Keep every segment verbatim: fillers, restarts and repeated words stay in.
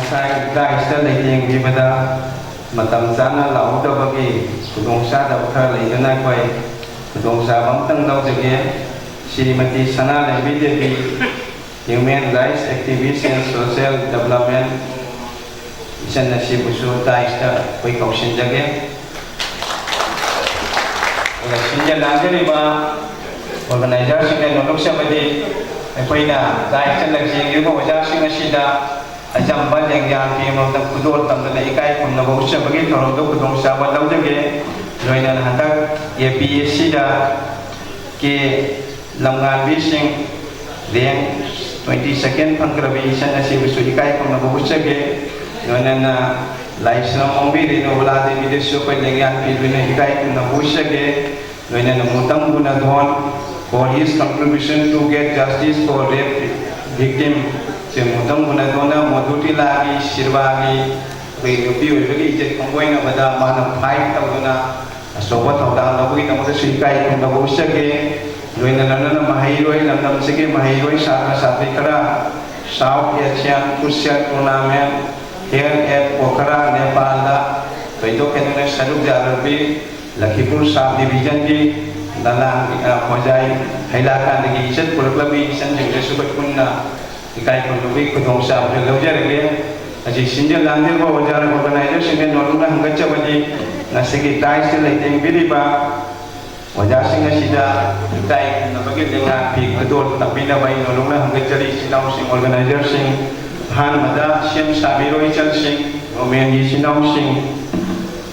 ꯉꯁꯥꯏ ꯗꯥꯏꯁꯇ ꯂꯩꯇꯦꯡꯕꯤꯕꯗ ꯃꯇꯝ ꯆꯥꯅ ꯂꯥꯛꯍꯧꯗꯕꯒꯤ ꯈꯨꯗꯣꯡꯆꯥꯗꯕ ꯈꯔ ꯂꯩꯗꯨꯅ ꯑꯩꯈꯣꯏ ꯈꯨꯗꯣꯡꯆꯥꯕ ꯑꯃꯇꯪ ꯂꯧꯖꯒꯦ꯫ ꯁ꯭ꯔꯤꯃꯇꯤ ꯁꯅꯥ ꯂꯩꯕꯤ Devi, Human Rights Activist and Social Development, ꯏꯆꯟ ꯑꯁꯤꯕꯨꯁꯨ ꯗꯥꯏꯁꯇ ꯑꯩꯈꯣꯏ ꯀꯧꯁꯤꯟꯖꯒꯦ꯫ ꯑꯗꯨꯒ ꯁꯤꯟꯖ ꯂꯥꯡꯖꯔꯤꯕ ꯑꯣꯔꯒꯅꯥꯏꯖꯔꯁꯤꯡꯅ ꯅꯣꯂꯨꯛꯆꯕꯗꯤ ꯑꯩꯈꯣꯏꯅ ꯗꯥꯏꯁꯇ ꯂꯩꯖꯔꯤꯕ ꯑꯣꯖꯥꯁꯤꯡ ꯑꯁꯤꯗ ꯑꯆꯝꯕ ꯂꯦꯡꯌꯥꯟ ꯄꯤꯕ ꯈꯨꯗꯣꯜ ꯇꯝꯗꯨꯅ ꯏꯀꯥꯏ ꯈꯨꯝꯅꯕ ꯎꯠꯆꯕꯒꯤ ꯊꯧꯔꯝꯗꯨ ꯈꯨꯗꯣꯡꯆꯥꯕ ꯂꯧꯖꯒꯦ꯫ ꯂꯣꯏꯅꯅ ꯍꯟꯗꯛ ꯑꯦ ꯄꯤ ꯑꯦꯁ ꯁꯤꯗ ꯀꯦ ꯂꯝꯉꯥꯟꯕꯤꯁꯤꯡ ꯔꯦꯡ ꯇ꯭ꯋꯦꯟꯇꯤ ꯁꯦꯀꯦꯟ ꯐꯪꯈ꯭ꯔꯕ ꯏꯆꯟ ꯑꯁꯤꯕꯨꯁꯨ ꯏꯀꯥꯏ ꯈꯨꯝꯅꯕ ꯎꯠꯆꯒꯦ꯫ ꯂꯣꯏꯅꯅ ꯂꯥꯏꯁ꯭ꯔꯝ ꯑꯣꯡꯕꯤ ꯔꯦꯅꯨꯕꯂꯥ ꯗꯦꯕꯤꯗꯁꯨ ꯑꯩꯈꯣꯏ ꯂꯦꯡꯌꯥꯟ ꯄꯤꯗꯨꯅ ꯏꯀꯥꯏ ꯈꯨꯝꯅꯕ ꯎꯠꯆꯒꯦ꯫ ꯂꯣꯏꯅꯅ ꯃꯨꯇꯝ ꯒꯨꯅꯥꯙꯣꯟ for his contribution to get justice for rape victim, ꯁꯦ ꯃꯨꯇꯝ ꯒꯨꯅꯥꯙꯣꯟꯅ ꯃꯣꯗꯨꯇꯤꯂꯥꯒꯤ ꯁꯤꯔꯕꯥꯒꯤ ꯑꯩꯈꯣꯏ ꯅꯨꯄꯤ ꯑꯣꯏꯕꯒꯤ ꯏꯖꯠ ꯈꯣꯡꯒꯣꯏꯅꯕꯗ ꯃꯥꯅ ꯐꯥꯏꯠ ꯇꯧꯗꯨꯅ ꯑꯆꯧꯕ ꯊꯧꯗꯥꯡ ꯂꯧꯕꯒꯤꯗꯃꯛꯇꯁꯨ ꯏꯀꯥꯏ ꯈꯨꯝꯅꯕ ꯎꯠꯆꯒꯦ꯫ ꯂꯣꯏꯅ ꯂꯣꯏꯅꯅ ꯃꯍꯩꯔꯣꯏ, ꯂꯝꯗꯝꯁꯤꯒꯤ ꯃꯍꯩꯔꯣꯏ ꯁꯥꯇ꯭ꯔ ꯁꯥꯇ꯭ꯔꯤ ꯈꯔ South Asian Crucial Tournament held at Pokhara, ꯅꯦꯄꯥꯜꯗ ꯊꯣꯏꯗꯣꯛ ꯍꯦꯟꯗꯣꯛꯅ ꯁꯔꯨꯛ ꯌꯥꯔꯨꯕꯤ ꯂꯈꯤꯄꯨꯔ ꯁꯕ ꯗꯤꯕꯤꯖꯟꯒꯤ ꯂꯂꯥꯡ, ꯑ, ꯍꯣꯖꯥꯏ ꯍꯩꯂꯥꯀꯥꯟꯗꯒꯤ ꯏꯆꯠ ꯄꯨꯔꯛꯂꯕꯤ ꯏꯆꯟꯁꯤꯡꯗꯁꯨ ꯑꯩꯈꯣꯏ ꯄꯨꯟꯅ ꯏꯀꯥꯏ ꯈꯨꯝꯅꯕꯒꯤ ꯈꯨꯗꯣꯡꯆꯥꯕꯗꯨ ꯂꯧꯖꯔꯒꯦ꯫ ꯑꯁꯤ ꯁꯤꯟꯖ ꯂꯥꯡꯖꯕ ꯑꯣꯖꯥ ꯑꯣꯔꯒꯅꯥꯏꯖꯔꯁꯤꯡꯗ ꯅꯣꯂꯨꯛꯅ ꯍꯪꯒꯠꯆꯕꯗꯤ ꯉꯁꯤꯒꯤ ꯗꯥꯏꯁꯇ ꯂꯩꯇꯦꯡꯕꯤꯔꯤꯕ ꯑꯣꯖꯥꯁꯤꯡ ꯑꯁꯤꯗ ꯏꯀꯥꯏ ꯈꯨꯝꯅꯕꯒꯤ ꯂꯦꯡꯌꯥꯟ ꯐꯤ ꯈꯨꯗꯣꯜ ꯇꯝꯕꯤꯅꯕ ꯑꯩ ꯅꯣꯂꯨꯛꯅ ꯍꯪꯒꯠꯆꯔꯤ꯫ ꯏꯆꯤꯟ ꯏꯅꯥꯎꯁꯤꯡ, ꯑꯣꯔꯒꯅꯥꯏꯖꯔꯁꯤꯡ, ꯑꯍꯥꯟꯕꯗ ꯁꯦꯝ ꯁꯥꯕꯤꯔꯣ ꯏꯆꯜꯁꯤꯡ, ꯒꯣꯔꯃꯦꯟꯒꯤ ꯏꯆꯤꯟ ꯏꯅꯥꯎꯁꯤꯡ,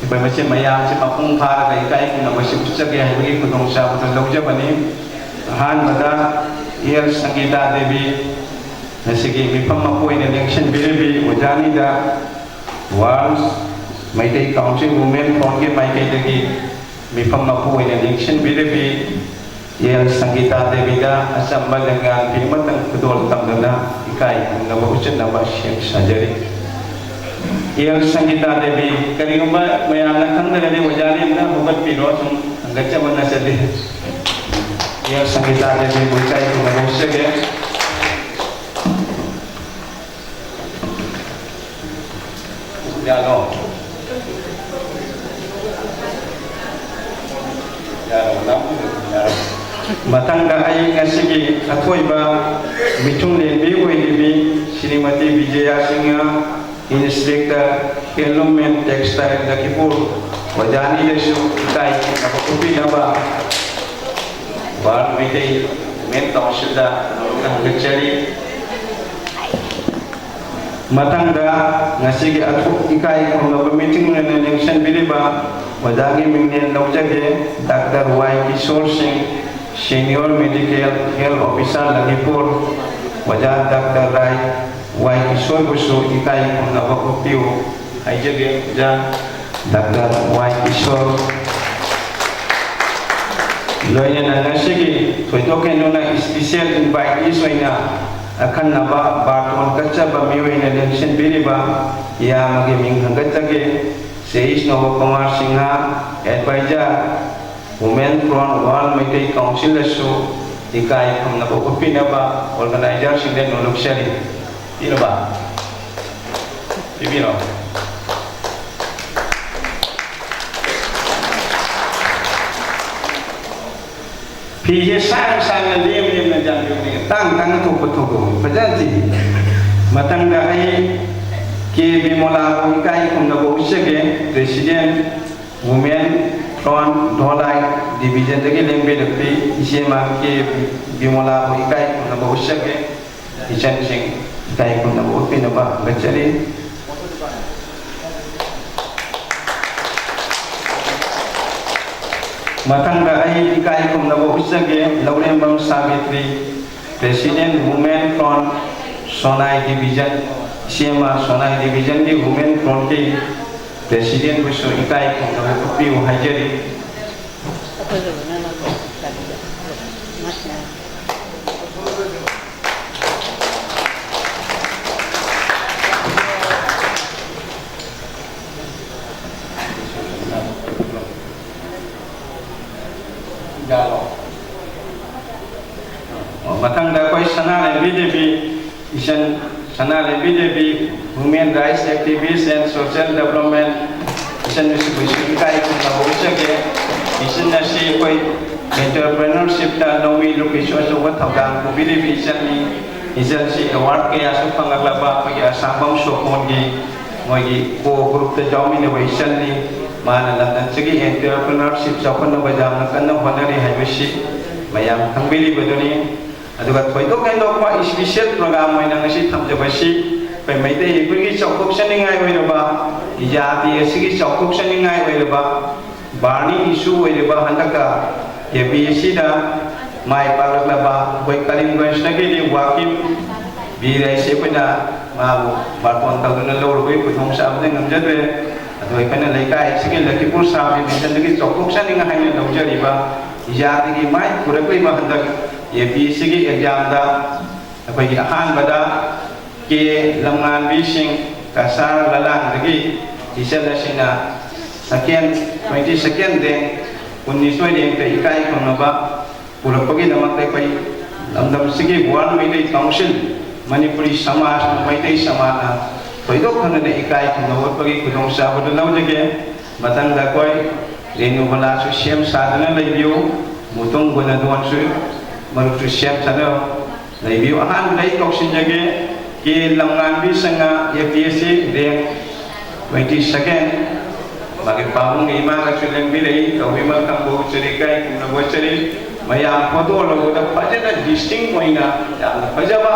ꯑꯩꯈꯣꯏ ꯃꯁꯤ ꯃꯌꯥꯝꯁꯦ ꯃꯄꯨꯡ ꯐꯥꯔꯒ ꯏꯀꯥꯏ ꯈꯨꯝꯅꯕꯁꯤ ꯎꯠꯆꯒꯦ ꯍꯥꯏꯕꯒꯤ ꯈꯨꯗꯣꯡꯆꯥꯕꯗꯨ ꯂꯧꯖꯕꯅꯤ꯫ ꯑꯍꯥꯟꯕꯗ ꯑꯦꯜ ꯁꯪꯒꯤꯇꯥ ꯗꯦꯕꯤ, ꯉꯁꯤꯒꯤ ꯃꯤꯐꯝ ꯃꯄꯨ ꯑꯣꯏꯅ ꯂꯦꯡꯁꯤꯟꯕꯤꯔꯤꯕꯤ ꯑꯣꯖꯥꯅꯤꯗ World Meitei Council Women Frontꯀꯤ ꯃꯥꯏꯀꯩꯗꯒꯤ ꯃꯤꯐꯝ ꯃꯄꯨ ꯑꯣꯏꯅ ꯂꯦꯡꯁꯤꯟꯕꯤꯔꯤꯕꯤ ꯑꯦꯜ ꯁꯪꯒꯤꯇꯥ ꯗꯦꯕꯤꯗ ꯑꯆꯝꯕ ꯂꯦꯡꯌꯥꯟ ꯐꯤ ꯑꯃꯇꯪ ꯈꯨꯗꯣꯜ ꯇꯝꯗꯨꯅ ꯏꯀꯥꯏ ꯈꯨꯝꯅꯕ ꯎꯠꯆꯅꯕ ꯁꯦꯝ ꯁꯥꯖꯔꯤ꯫ ꯑꯦꯜ ꯁꯪꯒꯤꯇꯥ ꯗꯦꯕꯤ, ꯀꯔꯤꯒꯨꯝꯕ ꯃꯌꯥꯝꯅ ꯈꯪꯗ꯭ꯔꯒꯗꯤ ꯑꯣꯖꯥꯅꯤ ꯑꯝꯇ ꯍꯧꯒꯠꯄꯤꯔꯣ, ꯁꯨꯝ ꯍꯪꯒꯠꯆꯕ ꯅꯠꯆꯗꯦ꯫ ꯑꯦꯜ ꯁꯪꯒꯤꯇꯥ ꯗꯦꯕꯤꯕꯨ ꯏꯀꯥꯏ ꯈꯨꯝꯅꯕ ꯎꯠꯆꯒꯦ꯫ ꯌꯥꯔꯣ? ꯌꯥꯔꯣ, ꯅꯝ-, ꯌꯥꯔꯣ꯫ ꯃꯊꯪꯗ ꯑꯩ ꯉꯁꯤꯒꯤ ꯑꯊꯣꯏꯕ ꯃꯤꯊꯨꯡꯂꯦꯟꯕꯤ ꯑꯣꯏꯔꯤꯕꯤ Shrimati Bijaya Singh, Inspector, Handloom and Textile, ꯂꯈꯤꯄꯨꯔ, ꯑꯣꯖꯥ ꯑꯅꯤꯗꯁꯨ ꯏꯀꯥꯏ ꯈꯨꯝꯅꯕ ꯎꯠꯄꯤꯅꯕ World ꯃꯩꯇꯩ Women Councilꯗ ꯅꯧꯅ ꯍꯪꯒꯠꯆꯔꯤ꯫ ꯃꯊꯪꯗ ꯉꯁꯤꯒꯤ ꯑꯊꯣ-, ꯏꯀꯥꯏ ꯈꯨꯝꯅꯕ ꯃꯤꯊꯨꯡꯂꯦꯟ ꯂꯦꯡꯁꯤꯟꯕꯤꯔꯤꯕ ꯑꯣꯖꯥꯒꯤ ꯃꯤꯡꯂꯦꯟ ꯂꯧꯖꯒꯦ, ꯗꯥꯛꯇꯔ ꯋꯥꯏ ꯀꯤꯁꯣꯔ ꯁꯤꯡ, Senior Medical Health Officer, ꯂꯈꯤꯄꯨꯔ꯫ ꯑꯣꯖꯥ ꯗꯥꯛꯇꯔ ꯔꯥꯏ ꯋꯥꯏ ꯀꯤꯁꯣꯔꯕꯨꯁꯨ ꯏꯀꯥꯏ ꯈꯨꯝꯅꯕ ꯎꯠꯄꯤꯌꯨ ꯍꯥꯏꯖꯒꯦ, ꯑꯣꯖꯥ ꯗꯥꯛꯇꯔ ꯋꯥꯏ ꯀꯤꯁꯣꯔ꯫ ꯂꯣꯏꯅꯅ ꯉꯁꯤꯒꯤ ꯊꯣꯏꯗꯣꯛ ꯍꯦꯟꯗꯣꯛꯅ special invitees ꯑꯣꯏꯅ ꯑꯈꯟꯅꯕ ꯕꯥꯇꯣꯟ ꯀꯠꯆꯕ ꯃꯤꯑꯣꯏꯅ ꯂꯦꯡꯁꯤꯟꯕꯤꯔꯤꯕ ꯏꯌꯥꯝꯕꯒꯤ ꯃꯤꯡ ꯊꯥꯡꯒꯠꯆꯒꯦ, ꯁꯦ ꯏꯁ ꯅꯣꯕ Kumar Singh, Advisor, Women Front, World Meitei Councilꯗꯁꯨ ꯏꯀꯥꯏ ꯈꯨꯝꯅꯕ ꯎꯠꯄꯤꯅꯕ organizerꯁꯤꯡꯗ ꯅꯣꯜꯂꯨꯛꯆꯔꯤ꯫ ꯄꯤꯔꯕ? ꯄꯤꯕꯤꯔꯣ꯫ ꯐꯤꯁꯦ ꯁꯥꯡ ꯁꯥꯡꯅ ꯂꯦꯝ ꯂꯦꯝꯅ ꯌꯥꯟꯕꯤꯌꯨꯅꯦ꯫ ꯇꯥꯡ ꯇꯥꯡꯅ ꯊꯣꯛꯄ ꯊꯣꯛꯄ ꯐꯖꯅ ꯊꯤ꯫ ꯃꯊꯪꯗ ꯑꯩ ꯀꯦ ꯕꯤꯃꯣꯂꯥꯕꯨ ꯏꯀꯥꯏ ꯈꯨꯝꯅꯕ ꯎꯠꯆꯒꯦ, President, Women Front, ꯙꯣꯂꯥꯏ Divisionꯗꯒꯤ ꯂꯦꯡꯕꯤꯔꯛꯄꯤ ꯏꯆꯦꯃ ꯀꯦ ꯕꯤꯃꯣꯂꯥꯕꯨ ꯏꯀꯥꯏ ꯈꯨꯝꯅꯕ ꯎꯠꯆꯒꯦ꯫ ꯏꯆꯟꯁꯤꯡ ꯏꯀꯥꯏ ꯈꯨꯝꯅꯕ ꯎꯠꯄꯤꯅꯕ ꯍꯪꯒꯠꯆꯔꯤ꯫ ꯃꯊꯪꯗ ꯑꯩ ꯏꯀꯥꯏ ꯈꯨꯝꯅꯕ ꯎꯠꯆꯒꯦ, ꯂꯧꯔꯦꯝꯕꯝ Savitri, President, Women Front, ꯁꯣꯅꯥꯏ Division, ꯏꯆꯦꯃ ꯁꯣꯅꯥꯏ Divisionꯒꯤ Women Frontꯀꯤ Presidentꯕꯨꯁꯨ ꯏꯀꯥꯏ ꯈꯨꯝꯅꯕ ꯎꯠꯄꯤꯌꯨ ꯍꯥꯏꯖꯔꯤ꯫ ꯃꯊꯪꯗ ꯑꯩꯈꯣꯏ ꯁꯅꯥꯔꯩꯕꯤ ꯗꯦꯕꯤ, ꯏꯆꯟ ꯁꯅꯥꯔꯩꯕꯤ Devi, Human Rights Activist and Social Development mission ꯑꯁꯤꯕꯨꯁꯨ ꯏꯀꯥꯏ ꯈꯨꯝꯅꯕ ꯎꯠꯆꯒꯦ꯫ mission ꯑꯁꯤ ꯑꯩꯈꯣꯏ entrepreneurshipꯇ ꯂꯧꯃꯤ ꯂꯨꯞꯀꯤꯁꯨ ꯑꯆꯧꯕ ꯊꯧꯗꯥꯡ ꯄꯨꯕꯤꯔꯤꯕ ꯏꯆꯟꯅꯤ꯫ ꯏꯆꯟꯁꯤ award ꯀꯌꯥꯁꯨ ꯐꯪꯂꯛꯂꯕ ꯑꯩꯈꯣꯏꯒꯤ ꯑꯁꯥꯡꯕꯝ ꯁꯣꯀꯣꯟꯒꯤ ꯃꯣꯏꯒꯤ co groupꯇ ꯌꯥꯎꯃꯤꯟꯅꯕ ꯏꯆꯟꯅꯤ꯫ ꯃꯥꯅ ꯂꯝꯗꯝꯁꯤꯒꯤ entrepreneurship ꯆꯥꯎꯈꯠꯅꯕ ꯌꯥꯝꯅ ꯀꯟꯅ ꯍꯣꯠꯅꯔꯤ ꯍꯥꯏꯕꯁꯤ ꯃꯌꯥꯝ ꯈꯪꯕꯤꯔꯤꯕꯗꯨꯅꯤ꯫ ꯑꯗꯨꯒ ꯊꯣꯏꯗꯣꯛ ꯍꯦꯟꯗꯣꯛꯄ special program ꯑꯣꯏꯅ ꯉꯁꯤ ꯊꯝꯖꯕꯁꯤ ꯑꯩꯈꯣꯏ ꯃꯩꯇꯩ ꯑꯩꯈꯣꯏꯒꯤ ꯆꯥꯎꯊꯣꯛꯆꯅꯤꯡꯉꯥꯏ ꯑꯣꯏꯔꯕ, ꯖꯥꯇꯤ ꯑꯁꯤꯒꯤ ꯆꯥꯎꯊꯣꯛꯆꯅꯤꯡꯉꯥꯏ ꯑꯣꯏꯔꯕ, burning issue ꯑꯣꯏꯔꯤꯕ ꯍꯟꯗꯛꯀ APSCꯗ ꯃꯥꯏ ꯄꯥꯛꯂꯛꯂꯕ ꯑꯩꯈꯣꯏ ꯀꯔꯤꯝꯒꯟꯖꯇꯒꯤꯗꯤ ꯋꯥꯀꯤꯞ ꯕꯤꯔ ꯍꯥꯏꯁꯦ ꯑꯩꯈꯣꯏꯅ ꯃꯥꯕꯨ ꯕꯥꯔꯇꯣꯟ ꯇꯧꯗꯨꯅ ꯂꯧꯔꯨꯕꯒꯤ ꯈꯨꯗꯣꯡꯆꯥꯕꯗꯤ ꯉꯝꯖꯗ꯭ꯔꯦ꯫ ꯑꯗꯣ ꯑꯩꯈꯣꯏꯅ ꯂꯩꯀꯥꯏ ꯑꯁꯤꯒꯤ ꯂꯈꯤꯄꯨꯔ ꯁꯥꯕ divisionꯗꯒꯤ ꯆꯥꯎꯊꯣꯛꯆꯅꯤꯡꯉꯥꯏ ꯍꯥꯏꯅ ꯂꯧꯖꯔꯤꯕ ꯖꯥꯇꯤꯒꯤ ꯃꯥꯏ ꯄꯨꯔꯛꯂꯤꯕ ꯍꯟꯗꯛ APSCꯒꯤ examꯗ ꯑꯩꯈꯣꯏꯒꯤ ꯑꯍꯥꯟꯕꯗ ꯀꯦ ꯂꯝꯉꯥꯟꯕꯤ ꯁꯤꯡ ꯀꯁꯥꯔ ꯂꯂꯥꯡꯗꯒꯤ ꯏꯆꯜ ꯑꯁꯤꯅ second, twenty second rank, ꯀꯨꯟꯅꯤꯊꯣꯏ rankꯇ ꯏꯀꯥꯏ ꯈꯨꯝꯅꯕ ꯄꯨꯔꯛꯄꯒꯤꯗꯃꯛꯇ ꯑꯩꯈꯣꯏ ꯂꯝꯗꯝꯁꯤꯒꯤ World Meitei Council, ꯃꯅꯤꯄꯨꯔꯤ ꯁꯃꯥꯖ, ꯃꯩꯇꯩ ꯁꯃꯥꯖꯅ ꯊꯣꯏꯗꯣꯛ ꯈꯪꯗꯅ ꯏꯀꯥꯏ ꯈꯨꯝꯅꯕ ꯎꯠꯄꯒꯤ ꯈꯨꯗꯣꯡꯆꯥꯕꯗꯨ ꯂꯧꯖꯒꯦ꯫ ꯃꯊꯪꯗ ꯑꯩꯈꯣꯏ ꯔꯦꯅꯨꯕꯂꯥꯁꯨ ꯁꯦꯝ ꯁꯥꯗꯨꯅ ꯂꯩꯕꯤꯌꯨ, ꯃꯨꯇꯨꯝ ꯒꯨꯅꯗꯣꯟꯁꯨ ꯃꯔꯨꯞꯁꯨ ꯁꯦꯝ ꯁꯥꯗꯨꯅ ꯂꯩꯕꯤꯌꯨ꯫ ꯑꯍꯥꯟꯕꯗ ꯑꯩ ꯀꯧꯁꯤꯟꯖꯒꯦ ꯀꯦ ꯂꯝꯉꯥꯟꯕꯤ ꯁꯉꯥ, APSC rank twenty second꯫ ꯃꯥꯒꯤ ꯄꯥꯕꯨꯡꯒꯤ ꯏꯃꯥꯒꯁꯨ ꯂꯦꯡꯕꯤꯔꯛꯏ, ꯇꯧꯕꯤꯃꯜ ꯈꯪꯕ ꯎꯠꯆꯔꯤ, ꯏꯀꯥꯏ ꯈꯨꯝꯅꯕ ꯎꯠꯆꯔꯤ꯫ ꯃꯌꯥꯝ ꯐꯣꯇꯣ ꯂꯧꯕꯗ ꯐꯖꯅ distinct ꯑꯣꯏꯅ ꯌꯥꯝꯅ ꯐꯖꯕ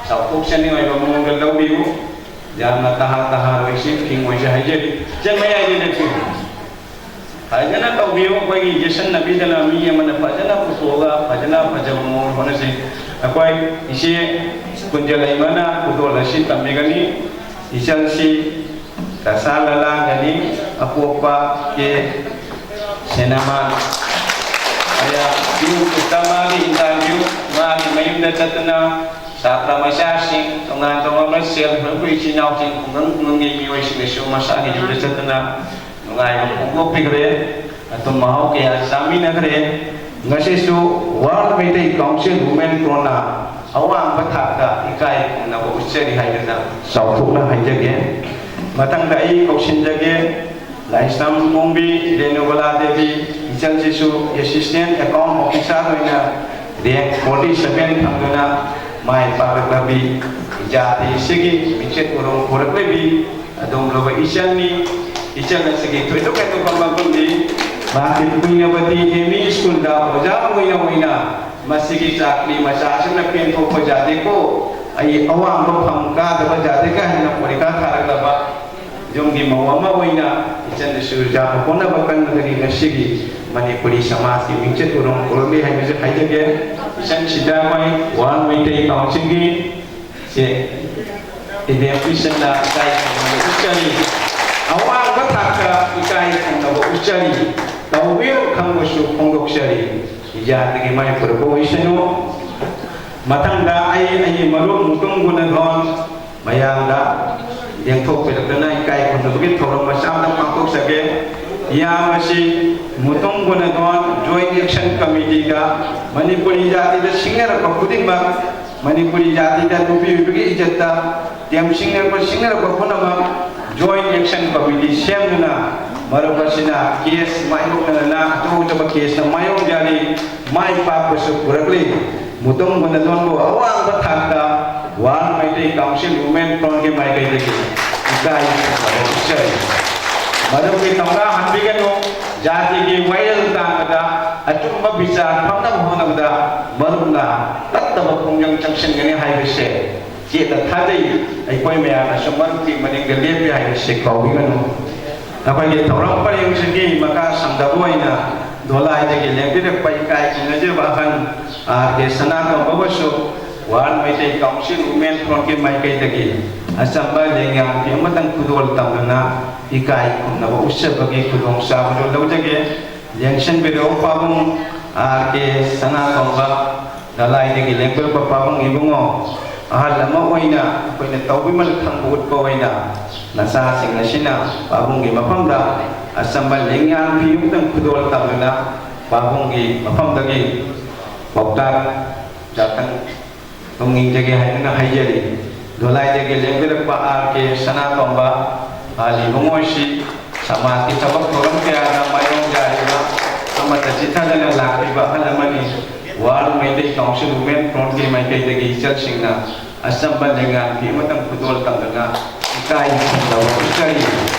ꯆꯥꯎꯊꯣꯛꯆꯅꯤꯡꯉꯥꯏ ꯑꯣꯏꯕ ꯃꯑꯣꯡꯗ ꯂꯧꯕꯤꯌꯨ꯫ ꯌꯥꯝꯅ ꯇꯍꯥ ꯇꯍꯥꯔꯣꯏꯁꯤ ꯐꯤꯡ ꯑꯣꯏꯁꯦ ꯍꯥꯏꯖꯔꯤ꯫ ꯏꯆꯟ ꯃꯌꯥꯏꯗ ꯂꯦꯞꯄꯤꯌꯨ꯫ ꯐꯖꯅ ꯇꯧꯕꯤꯌꯨ꯫ ꯑꯩꯈꯣꯏꯒꯤ ꯌꯦꯠꯁꯟꯅꯕꯤꯗꯅ ꯃꯤ ꯑꯃꯅ ꯐꯖꯅ ꯄꯨꯊꯣꯛꯑꯒ ꯐꯖꯅ ꯐꯖꯕ ꯃꯑꯣꯡ ꯍꯣꯠꯅꯁꯤ꯫ ꯑꯩꯈꯣꯏ ꯏꯆꯦ ꯀꯨꯟꯖꯂꯩꯃꯅ ꯈꯨꯗꯣꯜ ꯑꯁꯤ ꯇꯝꯕꯤꯒꯅꯤ꯫ ꯏꯆꯜꯁꯤ ꯀꯁꯥ ꯂꯂꯥꯡꯒꯅꯤ꯫ ꯑꯄꯣꯛꯄ ꯀꯦ ꯁꯦꯅꯥꯃꯥꯟ꯫ ꯑꯌꯥ, YouTubeꯇ ꯃꯥꯒꯤ interview, ꯃꯥꯒꯤ ꯃꯌꯨꯝꯗ ꯆꯠꯇꯨꯅ ꯁꯥꯇ꯭ꯔ ꯃꯆꯥꯁꯤꯡ, ꯇꯣꯉꯥꯟ ꯇꯣꯉꯥꯟꯕ self help group ꯏꯆꯤꯟ ꯏꯅꯥꯎꯁꯤꯡ, ꯈꯨꯡꯒꯪ ꯈꯨꯡꯒꯪꯒꯤ ꯃꯤꯑꯣꯏꯁꯤꯡꯅꯁꯨ ꯃꯁꯥꯒꯤ ꯌꯨꯝꯗ ꯆꯠꯇꯨꯅ ꯅꯨꯡꯉꯥꯏꯕ ꯐꯣꯡꯗꯣꯛꯄꯤꯈ꯭ꯔꯦ꯫ ꯑꯊꯨꯝ ꯑꯍꯥꯎ ꯀꯌꯥ ꯆꯥꯃꯤꯟꯅꯈ꯭ꯔꯦ꯫ ꯉꯁꯤꯁꯨ World Meitei Council Women ꯀꯣꯟꯅ ꯑꯋꯥꯡꯕ ꯊꯥꯛꯇ ꯏꯀꯥꯏ ꯈꯨꯝꯅꯕ ꯎꯠꯆꯔꯤ ꯍꯥꯏꯗꯨꯅ ꯆꯥꯎꯊꯣꯛꯅ ꯍꯥꯏꯖꯒꯦ꯫ ꯃꯊꯪꯗ ꯑꯩ ꯀꯧꯁꯤꯟꯖꯒꯦ, ꯂꯥꯏꯁ꯭ꯔꯝ ꯃꯣꯡꯕꯤ Renubala Devi, ꯏꯆꯟꯁꯤꯁꯨ Assistant Account Officer ꯑꯣꯏꯅ rank forty seven ꯐꯪꯗꯨꯅ ꯃꯥꯏ ꯄꯥꯛꯂꯛꯂꯕꯤ, ꯖꯥꯇꯤ ꯑꯁꯤꯒꯤ ꯃꯤꯡꯆꯠ ꯎꯔꯣꯡ ꯄꯨꯔꯛꯂꯤꯕꯤ ꯑꯗꯨꯒꯨꯝꯂꯕ ꯏꯆꯟꯅꯤ꯫ ꯏꯆꯟ ꯑꯁꯤꯒꯤ ꯊꯣꯏꯗꯣꯛ ꯍꯦꯟꯗꯣꯛꯄ ꯃꯒꯨꯟꯗꯤ ꯃꯍꯥꯛꯀꯤ ꯀꯨꯏꯅꯕꯗꯤ ꯑꯦꯝ ꯏ ꯁ꯭ꯀꯨꯜꯗ ꯑꯣꯖꯥ ꯑꯣꯏꯅ ꯑꯣꯏꯅ ꯃꯁꯤꯒꯤ ꯆꯥꯛꯂꯤ ꯃꯆꯥꯁꯤꯡꯅ ꯄꯦꯟꯊꯣꯛꯄ ꯌꯥꯗꯦꯀꯣ, ꯑꯩ ꯑꯋꯥꯡꯕ ꯐꯝ ꯀꯥꯗꯕ ꯌꯥꯗꯦ ꯀꯥꯏꯅ ꯄꯔꯤꯈꯥ ꯊꯥꯔꯛꯂꯕ ꯌꯨꯝꯒꯤ ꯃꯧ ꯑꯃ ꯑꯣꯏꯅ ꯏꯆꯟ ꯑꯁꯤꯕꯨ ꯌꯥꯝꯅ ꯍꯣꯠꯅꯕ ꯀꯟꯕꯗꯒꯤ ꯉꯁꯤꯒꯤ ꯃꯅꯤꯄꯨꯔꯤ ꯁꯃꯥꯖꯀꯤ ꯃꯤꯡꯆꯠ ꯎꯔꯣꯡ ꯄꯨꯔꯛꯂꯤ ꯍꯥꯏꯕꯁꯤ ꯍꯥꯏꯖꯒꯦ꯫ ꯏꯆꯟꯁꯤꯗ ꯑꯩꯈꯣꯏ ꯋꯥꯔꯜ ꯃꯩꯇꯩ ꯀꯥꯎꯟꯁꯤꯜꯒꯤ ꯁꯦ ꯏꯕꯦꯝ ꯏꯆꯟꯅ ꯏꯀꯥꯏ ꯈꯨꯝꯅꯕ ꯎꯠꯆꯔꯤ, ꯑꯋꯥꯡꯕ ꯊꯥꯛꯇ ꯏꯀꯥꯏ ꯈꯨꯝꯅꯕ ꯎꯠꯆꯔꯤ, ꯇꯧꯕꯤꯌꯨ ꯈꯪꯕꯁꯨ ꯐꯣꯡꯗꯣꯛꯆꯔꯤ꯫ ꯌꯥꯗꯒꯤ ꯃꯥꯏ ꯄꯨꯔꯛꯄ ꯑꯣꯏꯁꯅꯨ꯫ ꯃꯊꯪꯗ ꯑꯩ ꯑꯩꯒꯤ ꯃꯔꯨꯞ ꯃꯨꯇꯨꯝ ꯒꯨꯅꯙꯣꯟ ꯃꯌꯥꯝꯗ ꯂꯦꯡꯊꯣꯛꯄꯤꯔꯛꯇꯨꯅ ꯏꯀꯥꯏ ꯈꯨꯝꯅꯕꯒꯤ ꯊꯧꯔꯝ ꯃꯆꯥ ꯑꯃꯇ ꯄꯥꯡꯊꯣꯛꯆꯒꯦ꯫ ꯏꯌꯥꯝꯕꯁꯤ ꯃꯨꯇꯨꯝ ꯒꯨꯅꯙꯣꯟ Joint Action Committeeꯗ ꯃꯅꯤꯄꯨꯔꯤ ꯖꯥꯇꯤꯗ ꯁꯤꯡꯅꯔꯛꯄ ꯈꯨꯗꯤꯡꯃꯛ, ꯃꯅꯤꯄꯨꯔꯤ ꯖꯥꯇꯤꯗ ꯅꯨꯄꯤ ꯑꯣꯏꯕꯒꯤ ꯏꯖꯠꯇ ꯇꯦꯝ ꯁꯤꯡꯅꯔꯛꯄ, ꯁꯤꯡꯅꯔꯛꯄ ꯄꯨꯝꯅꯃꯛ Joint Action Committee ꯁꯦꯝꯗꯨꯅ ꯃꯔꯨꯞ ꯑꯁꯤꯅ case ꯃꯥꯏꯌꯣꯛꯅꯗꯅ ꯑꯆꯧ ꯑꯆꯧꯕ caseꯅ ꯃꯥꯏꯌꯣꯛꯅꯔꯤ, ꯃꯥꯏ ꯄꯥꯛꯄꯁꯨ ꯄꯨꯔꯛꯂꯤ꯫ ꯃꯨꯇꯨꯝ ꯒꯨꯅꯙꯣꯟꯕꯨ ꯑꯋꯥꯡꯕ ꯊꯥꯛꯇ World Meitei Council Women Frontꯀꯤ ꯃꯥꯏꯀꯩꯗꯒꯤ ꯏꯀꯥꯏ ꯈꯨꯝꯅꯕ ꯎꯠꯆꯔꯤ꯫ ꯃꯔꯨꯞꯀꯤ ꯊꯧꯅꯥ ꯍꯟꯕꯤꯒꯅꯨ, ꯖꯥꯇꯤꯒꯤ ꯋꯥꯌꯦꯜ ꯇꯥꯟꯕꯗ, ꯑꯆꯨꯝꯕ ꯕꯤꯆꯥꯔ ꯐꯪꯅꯕ ꯍꯣꯠꯅꯕꯗ ꯃꯔꯨꯞꯅ ꯇꯠꯇꯕ ꯈꯣꯡꯖꯪ ꯆꯪꯁꯤꯟꯒꯅꯤ ꯍꯥꯏꯕꯁꯦ ꯆꯦꯠꯅ ꯊꯥꯖꯩ꯫ ꯑꯩꯈꯣꯏ ꯃꯌꯥꯝꯅꯁꯨ ꯃꯔꯨꯞꯀꯤ ꯃꯅꯤꯡꯗ ꯂꯦꯞꯄꯤ ꯍꯥꯏꯕꯁꯤ ꯀꯥꯎꯕꯤꯒꯅꯨ꯫ ꯑꯩꯈꯣꯏꯒꯤ ꯊꯧꯔꯝ ꯄꯔꯦꯡꯁꯤꯒꯤ ꯃꯈꯥ ꯁꯝꯊꯕ ꯑꯣꯏꯅ ꯗꯣꯂꯥꯏꯗꯒꯤ ꯂꯦꯡꯕꯤꯔꯛꯄ ꯏꯀꯥꯏ ꯈꯨꯝꯅꯖꯕ ꯑꯍꯟ ꯑꯥꯔ ꯀꯦ ꯁꯅꯥꯇꯣꯝꯕꯕꯨꯁꯨ World Meitei Council Women Frontꯀꯤ ꯃꯥꯏꯀꯩꯗꯒꯤ ꯑꯆꯝꯕ ꯂꯦꯡꯌꯥꯟ ꯐꯤ ꯑꯃꯇꯪ ꯈꯨꯗꯣꯜ ꯇꯝꯗꯨꯅ ꯏꯀꯥꯏ ꯈꯨꯝꯅꯕ ꯎꯠꯆꯕꯒꯤ ꯈꯨꯗꯣꯡꯆꯥꯕꯗꯨ ꯂꯧꯖꯒꯦ꯫ ꯂꯦꯡꯁꯤꯟꯕꯤꯔꯛꯎ ꯄꯥꯕꯨꯡ ꯑꯥꯔ ꯀꯦ ꯁꯅꯥꯇꯣꯝꯕ, ꯗꯣꯂꯥꯏꯗꯒꯤ ꯂꯦꯡꯕꯤꯔꯛꯄ ꯄꯥꯕꯨꯡ ꯏꯕꯨꯡꯉꯣ, ꯑꯍꯜ ꯑꯃ ꯑꯣꯏꯅ ꯑꯩꯈꯣꯏꯅ ꯇꯧꯕꯤꯃꯜ ꯈꯪꯕ ꯎꯠꯄ ꯑꯣꯏꯅ ꯅꯆꯥꯁꯤꯡ ꯑꯁꯤꯅ ꯄꯥꯕꯨꯡꯒꯤ ꯃꯐꯝꯗ ꯑꯆꯝꯕ ꯂꯦꯡꯌꯥꯟ ꯐꯤ ꯑꯃꯇꯪ ꯈꯨꯗꯣꯜ ꯇꯝꯗꯨꯅ ꯄꯥꯕꯨꯡꯒꯤ ꯃꯐꯝꯗꯒꯤ ꯄꯥꯎꯇꯥꯛ ꯌꯥꯊꯪ ꯇꯧꯅꯤꯡꯖꯒꯦ ꯍꯥꯏꯗꯨꯅ ꯍꯥꯏꯖꯔꯤ꯫ ꯗꯣꯂꯥꯏꯗꯒꯤ ꯂꯦꯡꯕꯤꯔꯛꯄ ꯑꯥꯔ ꯀꯦ ꯁꯅꯥꯇꯣꯝꯕ, ꯑꯥꯂꯤ ꯏꯕꯨꯡꯉꯣꯁꯤ ꯁꯃꯥꯖꯀꯤ ꯊꯕꯛ ꯊꯧꯔꯝ ꯀꯌꯥꯗ ꯃꯥꯏꯌꯣꯛ ꯌꯥꯔꯤꯕ ꯑꯃꯠꯇ ꯆꯤꯠꯊꯗꯅ ꯂꯥꯛꯂꯤꯕ ꯑꯍꯜ ꯑꯃꯅꯤ꯫ ꯋꯥꯔꯜ ꯃꯩꯇꯩ ꯀꯥꯎꯟꯁꯤꯜ ꯋꯨꯃꯦꯟ ꯐ꯭ꯔꯣꯟꯠꯀꯤ ꯃꯥꯏꯀꯩꯗꯒꯤ ꯏꯆꯜꯁꯤꯡꯅ ꯑꯆꯝꯕ ꯂꯦꯡꯌꯥꯟ ꯐꯤ ꯑꯃꯇꯪ ꯈꯨꯗꯣꯜ ꯇꯝꯗꯨꯅ ꯏꯀꯥꯏ ꯈꯨꯝꯅꯕ ꯎꯠꯆꯔꯤ꯫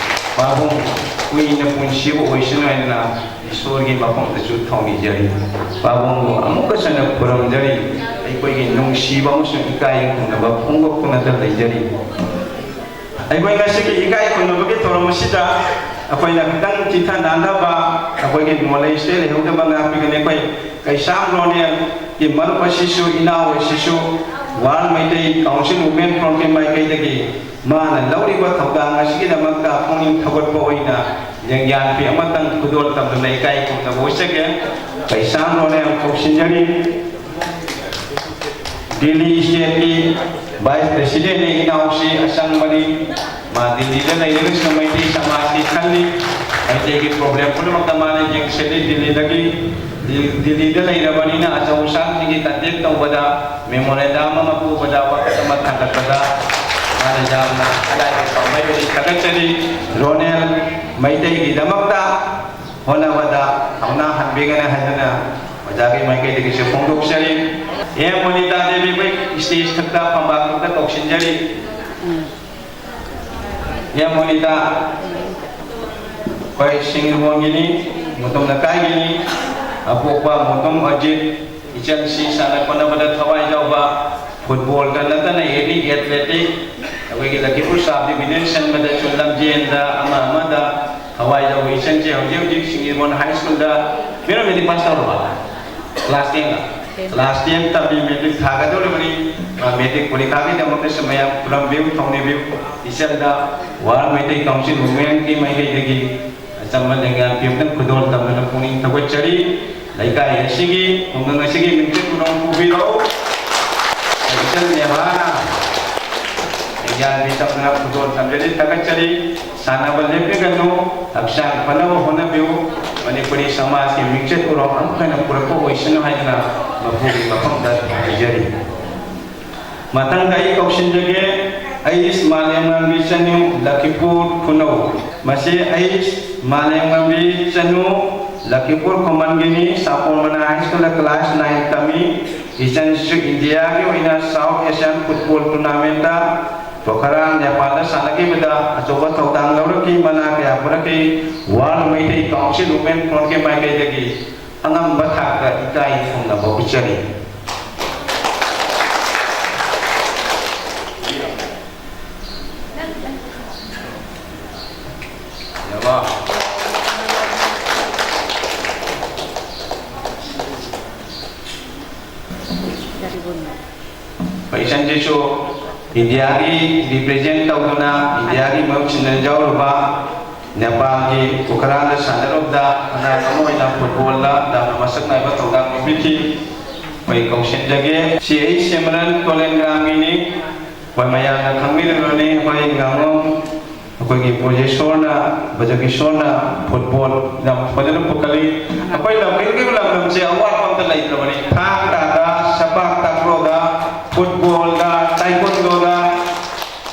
ꯄꯥꯕꯨꯡ ꯀꯨꯏꯅ ꯄꯨꯟꯁꯤꯕ ꯑꯣꯏꯁꯅꯨ ꯍꯥꯏꯅ ꯏꯁꯣꯔꯒꯤ ꯃꯐꯝꯗꯁꯨ ꯊꯧꯅꯤꯖꯔꯤ꯫ ꯄꯥꯕꯨꯡꯕꯨ ꯑꯃꯨꯛꯀ ꯍꯟꯅ ꯈꯨꯔꯨꯝꯖꯔꯤ꯫ ꯑꯩꯈꯣꯏꯒꯤ ꯅꯨꯡꯁꯤꯕ ꯑꯃꯁꯨꯡ ꯏꯀꯥꯏ ꯈꯨꯝꯅꯕ ꯐꯣꯡꯗꯣꯛꯇꯨꯅꯇ ꯂꯩꯖꯔꯤ꯫ ꯑꯩꯈꯣꯏ ꯉꯁꯤꯒꯤ ꯏꯀꯥꯏ ꯈꯨꯝꯅꯕꯒꯤ ꯊꯧꯔꯝ ꯑꯁꯤꯗ ꯑꯩꯈꯣꯏꯅ ꯈꯤꯇꯪ ꯆꯤꯊ ꯅꯥꯟꯅꯕ ꯑꯩꯈꯣꯏꯒꯤ ꯅꯣꯂꯦꯖꯇ ꯂꯩꯍꯧꯗꯕ ꯉꯥꯛꯄꯤꯒꯅꯤ꯫ ꯑꯩꯈꯣꯏ ꯀꯩꯁꯥꯝ ꯔꯣꯅꯦꯜꯒꯤ ꯃꯔꯨꯞ ꯑꯁꯤꯁꯨ, ꯏꯅꯥꯎ ꯑꯁꯤꯁꯨ ꯋꯥꯔꯜ ꯃꯩꯇꯩ ꯀꯥꯎꯟꯁꯤꯜ ꯋꯨꯃꯦꯟ ꯐ꯭ꯔꯣꯟꯠꯀꯤ ꯃꯥꯏꯀꯩꯗꯒꯤ ꯃꯥꯅ ꯂꯧꯔꯤꯕ ꯊꯧꯗꯥꯡ ꯑꯁꯤꯒꯤꯗꯃꯛꯇ ꯄꯨꯛꯅꯤꯡ ꯊꯧꯒꯠꯄ ꯑꯣꯏꯅ ꯂꯦꯡꯌꯥꯟ ꯐꯤ ꯑꯃꯇꯪ ꯈꯨꯗꯣꯜ ꯇꯝꯗꯨꯅ ꯏꯀꯥꯏ ꯈꯨꯝꯅꯕ ꯎꯠꯆꯒꯦ꯫ ꯀꯩꯁꯥꯝ ꯔꯣꯅꯦꯜ ꯀꯧꯁꯤꯟꯖꯔꯤ꯫ ꯗꯤꯜꯂꯤ ꯁ꯭ꯇꯦꯠꯀꯤ ꯚꯥꯏꯁ ꯄ꯭ꯔꯦꯁꯤꯗꯦꯟꯅꯤ, ꯏꯅꯥꯎꯁꯤ ꯑꯁꯪꯕꯅꯤ꯫ ꯃꯥ ꯗꯤꯜꯂꯤꯗ ꯂꯩꯔꯒꯁꯨ ꯃꯩꯇꯩ ꯁꯃꯥꯖꯀꯤ ꯈꯜꯂꯤ꯫ ꯃꯩꯇꯩꯒꯤ ꯄ꯭ꯔꯣꯕ꯭ꯂꯦꯝ ꯄꯨꯝꯅꯃꯛꯇ ꯃꯥꯅ ꯌꯦꯡꯁꯤꯜꯂꯤ꯫ ꯗꯤꯜꯂꯤꯗꯒꯤ, ꯗꯤꯜ-, ꯗꯤꯜꯂꯤꯗ ꯂꯩꯔꯕꯅꯤꯅ ꯑꯆꯧ ꯑꯁꯥꯡꯁꯤꯡꯒꯤ ꯀꯟꯇꯦꯛ ꯇꯧꯕꯗ, ꯃꯦꯃꯣꯔꯦꯟꯗꯝ ꯑꯃ ꯄꯨꯕꯗ, ꯋꯥꯀꯠ ꯑꯃ ꯊꯥꯡꯒꯠꯄꯗ ꯃꯥꯅ ꯌꯥꯝꯅ ꯑꯗꯥꯏꯗ ꯄꯥꯝꯕꯩꯕꯨꯗꯤ ꯊꯥꯒꯠꯆꯔꯤ꯫ ꯔꯣꯅꯦꯜ ꯃꯩꯇꯩꯒꯤꯗꯃꯛꯇ ꯍꯣꯠꯅꯕꯗ ꯊꯧꯅꯥ ꯍꯟꯕꯤꯒꯅꯤ ꯍꯥꯏꯗꯨꯅ ꯑꯣꯖꯥꯒꯤ ꯃꯥꯏꯀꯩꯗꯒꯤꯁꯨ ꯐꯣꯡꯗꯣꯛꯆꯔꯤ꯫ ꯑꯦꯝ ꯃꯣꯅꯤꯇꯥ ꯗꯦꯕꯤ, ꯑꯩꯈꯣꯏ ꯁ꯭ꯇꯦꯖ ꯊꯛꯇ ꯐꯝꯕꯥꯛ ꯊꯛꯇ ꯀꯧꯁꯤꯟꯖꯔꯤ꯫ ꯑꯦꯝ ꯃꯣꯅꯤꯇꯥ, ꯑꯩꯈꯣꯏ ꯁꯤꯡꯖꯃꯩꯒꯤꯅꯤ, ꯃꯨꯇꯨꯝ ꯂꯩꯀꯥꯏꯒꯤꯅꯤ꯫ ꯑꯄꯣꯛꯄ ꯃꯨꯇꯨꯝ ꯑꯖꯤꯠ, ꯏꯆꯟꯁꯤ ꯁꯥꯟꯅ ꯈꯣꯠꯅꯕꯗ ꯊꯋꯥꯏ ꯌꯥꯎꯕ, ꯐꯨꯠꯕꯣꯜꯗ ꯅꯠꯇꯅ ꯑꯦꯅꯤ ꯑꯦꯊꯂꯦꯇꯤꯛ, ꯑꯩꯈꯣꯏꯒꯤ ꯂꯈꯤꯄꯨꯔ ꯁꯕ ꯗꯤꯕꯤꯖꯟ ꯁꯟꯕꯗꯁꯨ ꯂꯝꯖꯦꯟꯗ ꯑꯃ ꯑꯃꯗ ꯊꯋꯥꯏ ꯌꯥꯎꯕ ꯏꯆꯟꯁꯦ ꯍꯧꯖꯤꯛ ꯍꯧꯖꯤꯛ ꯁꯤꯡꯖꯃꯩ ꯍꯥꯏ ꯁ꯭ꯀꯨꯜꯗ ꯃꯦꯔꯝ ꯃꯦꯇ꯭ꯔꯤꯛ ꯄꯥꯁ ꯇꯧꯔꯕ? ꯀ꯭ꯂꯥꯁ ꯇꯦꯟꯗ꯫ ꯀ꯭ꯂꯥꯁ ꯇꯦꯟ ꯇꯝꯃꯤ, ꯃꯦꯇ꯭ꯔꯤꯛ ꯊꯥꯒꯗꯧꯔꯤꯕꯅꯤ꯫ ꯃꯥ ꯃꯦꯇ꯭ꯔꯤꯛ ꯄꯔꯤꯈꯥꯒꯤꯗꯃꯛꯇꯁꯨ ꯃꯌꯥꯝ ꯈꯨꯔꯝꯕꯤꯌꯨ, ꯊꯧꯅꯤꯕꯤꯌꯨ꯫ ꯏꯆꯟꯗ ꯋꯥꯔꯜ ꯃꯩꯇꯩ ꯀꯥꯎꯟꯁꯤꯜ ꯋꯨꯃꯦꯟꯒꯤ ꯃꯥꯏꯀꯩꯗꯒꯤ ꯑꯆꯝꯕ ꯂꯦꯡꯌꯥꯟ ꯐꯤ ꯑꯃꯇꯪ ꯈꯨꯗꯣꯜ ꯇꯝꯗꯨꯅ ꯄꯨꯛꯅꯤꯡ ꯊꯧꯒꯠꯆꯔꯤ꯫ ꯂꯩꯀꯥꯏ ꯑꯁꯤꯒꯤ, ꯈꯨꯡꯒꯪ ꯑꯁꯤꯒꯤ ꯃꯤꯡꯆꯠ ꯎꯔꯣꯡ ꯄꯨꯕꯤꯔꯛꯎ꯫ ꯏꯆꯟ ꯅꯦꯍꯥꯅ ꯂꯦꯡꯌꯥꯟ ꯐꯤ ꯇꯝꯗꯨꯅ ꯈꯨꯗꯣꯜ ꯇꯝꯖꯔꯤ, ꯊꯥꯒꯠꯆꯔꯤ꯫ ꯁꯥꯟꯅꯕ ꯂꯦꯞꯄꯤꯒꯅꯨ, ꯍꯛꯆꯥꯡ ꯐꯅꯕ ꯍꯣꯠꯅꯕꯤꯌꯨ꯫ ꯃꯅꯤꯄꯨꯔꯤ ꯁꯃꯥꯖꯀꯤ ꯃꯤꯡꯆꯠ ꯎꯔꯣꯡ ꯑꯃꯨꯛ ꯍꯟꯅ ꯄꯨꯔꯛꯄ ꯑꯣꯏꯁꯅꯨ ꯍꯥꯏꯗꯨꯅ ꯃꯄꯨꯒꯤ ꯃꯐꯝꯗ ꯍꯥꯏꯖꯔꯤ꯫ ꯃꯊꯪꯗ ꯑꯩ ꯀꯧꯁꯤꯟꯖꯒꯦ, ꯑꯩꯁ ꯃꯥꯂꯦꯝꯉꯝꯕꯤ ꯆꯅꯨ, ꯂꯈꯤꯄꯨꯔ ꯈꯨꯅꯧ꯫ ꯃꯁꯤ ꯑꯩꯁ ꯃꯥꯂꯦꯝꯉꯝꯕꯤ ꯆꯅꯨ, ꯂꯈꯤꯄꯨꯔ ꯈꯨꯃꯟꯒꯤꯅꯤ, ꯁꯥꯄꯣꯔ ꯃꯅꯥ ꯍꯥꯏ ꯁ꯭ꯀꯨꯜꯗ ꯀ꯭ꯂꯥꯁ ꯅꯥꯏꯟ ꯇꯝꯃꯤ꯫ ꯏꯆꯟꯁꯤꯁꯨ ꯏꯟꯗꯤꯌꯥꯒꯤ ꯑꯣꯏꯅ ꯁꯥꯎꯠ ꯑꯦꯁꯤꯌꯥꯟ ꯐꯨꯠꯕꯣꯜ ꯇꯣꯔꯅꯥꯃꯦꯟꯇ ꯄꯣꯈꯔꯥ, ꯅꯦꯄꯥꯜꯗ ꯁꯥꯟꯅꯈꯤꯕꯗ ꯑꯆꯧꯕ ꯊꯧꯗꯥꯡ ꯂꯧꯔꯛꯈꯤ, ꯃꯅꯥ ꯀꯌꯥ ꯄꯨꯔꯛꯈꯤ꯫ ꯋꯥꯔꯜ ꯃꯩꯇꯩ ꯀꯥꯎꯟꯁꯤꯜ ꯋꯨꯃꯦꯟ ꯐ꯭ꯔꯣꯟꯠꯀꯤ ꯃꯥꯏꯀꯩꯗꯒꯤ ꯑꯉꯝꯕ ꯊꯥꯛꯇ ꯏꯀꯥꯏ ꯈꯨꯝꯅꯕ ꯎꯠꯆꯔꯤ꯫ ꯄꯩꯁꯟꯁꯤꯁꯨ ꯏꯟꯗꯤꯌꯥꯒꯤ ꯔꯤꯄ꯭ꯔꯦꯖꯦꯟ ꯇꯧꯗꯨꯅ ꯏꯟꯗꯤꯌꯥꯒꯤ ꯃꯔꯨꯞꯁꯤꯡꯅ ꯌꯥꯎꯔꯨꯕ ꯅꯦꯄꯥꯜꯒꯤ ꯄꯣꯈꯔꯥꯗ ꯁꯥꯟꯅꯔꯨꯕꯗ ꯑꯉꯥꯡ ꯑꯃ ꯑꯣꯏꯅ ꯐꯨꯠꯕꯣꯜꯗ ꯌꯥꯝꯅ ꯃꯁꯛ ꯅꯥꯏꯕ ꯊꯧꯗꯥꯡ ꯂꯧꯕꯤꯈꯤ꯫ ꯑꯩꯈꯣꯏ ꯀꯧꯁꯤꯟꯖꯒꯦ꯫ ꯁꯤ ꯑꯩ ꯁꯤꯃꯔꯟ ꯀꯣꯂꯦꯟꯒ꯭ꯔꯥꯝꯒꯤꯅꯤ꯫ ꯑꯩꯈꯣꯏ ꯃꯌꯥꯝꯅ ꯈꯪꯕꯤꯔꯤꯕꯅꯤ, ꯑꯩꯈꯣꯏ ꯉꯥꯉꯣꯝ, ꯑꯩꯈꯣꯏꯒꯤ ꯕ꯭ꯔꯖꯦꯁꯣꯔꯅ, ꯕ꯭ꯔꯖꯀꯤꯁꯣꯔꯅ ꯐꯨꯠꯕꯣꯜ ꯌꯥꯝ ꯐꯖꯅ ꯄꯨꯈꯠꯂꯤ꯫ ꯑꯩꯈꯣꯏ ꯂꯝꯗꯝꯒꯤ ꯂꯝꯗꯝꯁꯦ ꯑꯋꯥꯠꯄ ꯑꯝꯇ ꯂꯩꯇ꯭ꯔꯕꯅꯤ꯫ ꯊꯥꯡ ꯇꯥꯗ, ꯁꯄꯥꯛ ꯇꯥꯀ꯭ꯔꯣꯗ, ꯐꯨꯠꯕꯣꯜꯗ, ꯇꯥꯏꯀꯣꯟꯗꯣꯗ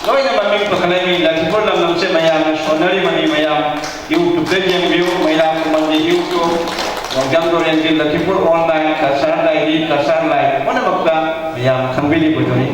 ꯂꯣꯏꯅ ꯃꯃꯤꯡ ꯄꯨꯈꯠꯂꯛꯏ꯫ ꯂꯈꯤꯄꯨꯔ ꯂꯝꯗꯝꯁꯦ ꯃꯌꯥꯝꯅ ꯁꯣꯟꯅꯔꯤꯕꯅꯤ꯫ ꯃꯌꯥꯝ YouTube-ꯇ ꯌꯦꯡꯕꯤꯌꯨ, ꯃꯩꯔꯥ ꯈꯨꯃꯟꯒꯤ YouTube, ꯔꯣꯡꯖꯝ ꯇꯨꯔꯦꯜꯒꯤ Lakhipur online, Cachar diary, Cachar live ꯄꯨꯝꯅꯃꯛꯇ ꯃꯌꯥꯝ ꯈꯪꯕꯤꯔꯤꯕꯗꯨꯅꯤ꯫